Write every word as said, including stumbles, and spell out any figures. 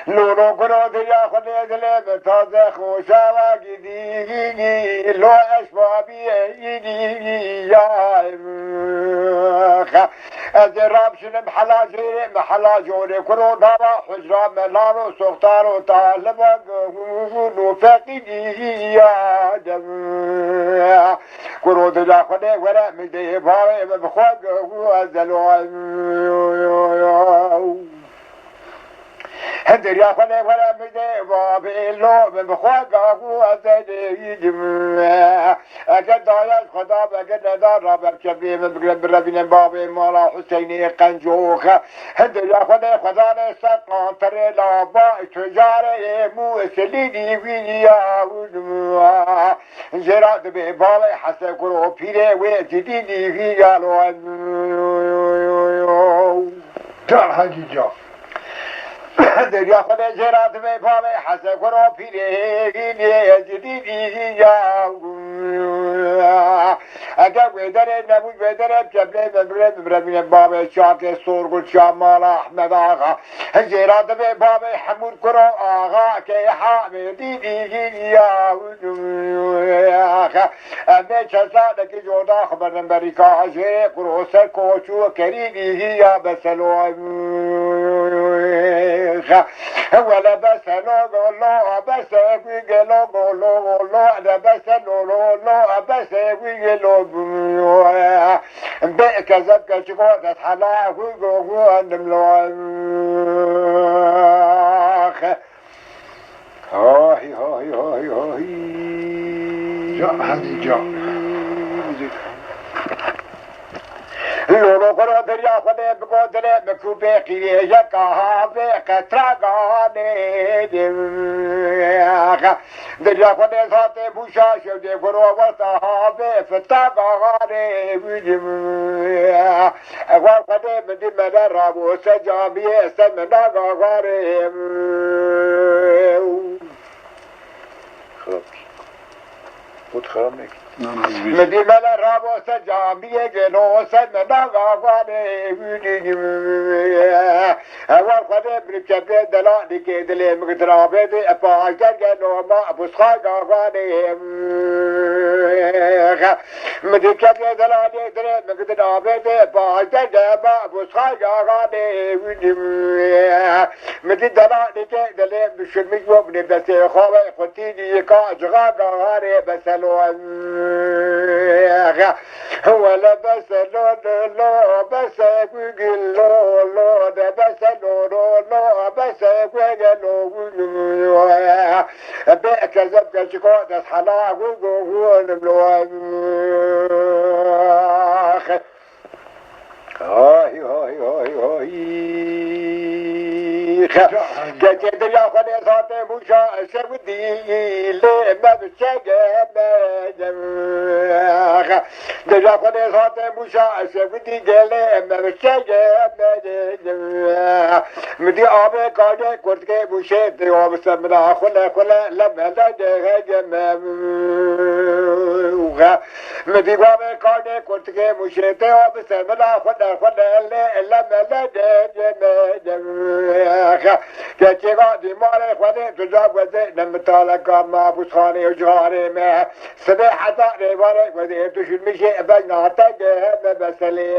Lolo kuro diya xwe lê dilê min taze xweşa ve gidî. Lo eşbabî ya. Ez ê rabşinim hela jêrê, me hela jorê kuro dava hicra me lalo soxtaro taliba gû feqî ya. Kuro dila xwe de were min de bavê min bi xwe gu ez delo. Hindiriya xwe de were min de bavê lo min bi xwe gagu ez dêdim. Eke daya xwe da be, eke neda rabe, çepê min bigre birevîne bavê mala Huseyinê qencoxe. Hindiriya xwe de xwe dane ser qanterê laba tucarê mû silî dî wî ya. Jêra dibê bavê Hese kuro pîrê wê cidî dî hîya lo. Can Hecî can. Derya xwe de jêra dibê bavê Hese kuro pîrê cidî dî hîya. Ege wê derê nebû, wê derê çeplê bibire, bibire bîne bavê çakê Sorgul Şamala Ahmed Axa. Jêra dibê bavê Hemûr kuro axa kê Hamêdî dî hîya. Em ê çend salekî coda xwe berdim berîka jê kuro ser koçû kerî dî hîya beselo. Wele beselo golo bese gwi gelo golo golo de beselo lo lo bese gwi gelo. Bê kezeb keçiko des hela gwi go gwi endim lo. Hay hay hay hay. Ca hemî ca. Lolo kuro derya xwe de biko dilê min kûpê qîrê yeka havê qetra ganê. Derya xwe de zatê bûşa şewdê kuro westa havê fita ganê. Ewar xwedê min dî mele rabo se camiyê se min naga xwarê. Xirab kî. Xwe dixirab nekî. Min dî mele rabo se camiyê gelo se min naga xwarê. Ewar xwedê min çepê delalî kê dilê min gidirabê dê epa gel gelo ma busxay gaxwarê. Min dî kevye delalê dilê min gidin avê dê, bahçe de ma bûsxay gaxanê wî. Min dî delalê ke dilê bişirmiş bo, min destê xwe ve xutî dî ka cixa gaxanê beselo. Wele bese lo lo lo, bese gugil lo lo, de bese lo lo lo, bese gugil lo. Bê kezeb keçiko des hela gu gu gu lim lo. Hay hay hay hay. Keçê derya xwe de zate bûşa şevdî lê me bi çege me. Derya xwe de zate bûşa şevdî gelê me bi çege me. Min dî avê kayê kurtkê bûşê diyo bi semra xule xule le mele de hege me. Min dî avê kayê kurtkê bûşê diyo bi semra xule xule le le mele de hege me. Keçê va dîmarê xwedê tu ca wezê ne mitaleka ma bûsxanê û cihanê me. Sibê heta rêvarê wezê tu şûrmîşê bejna te ge me beselê.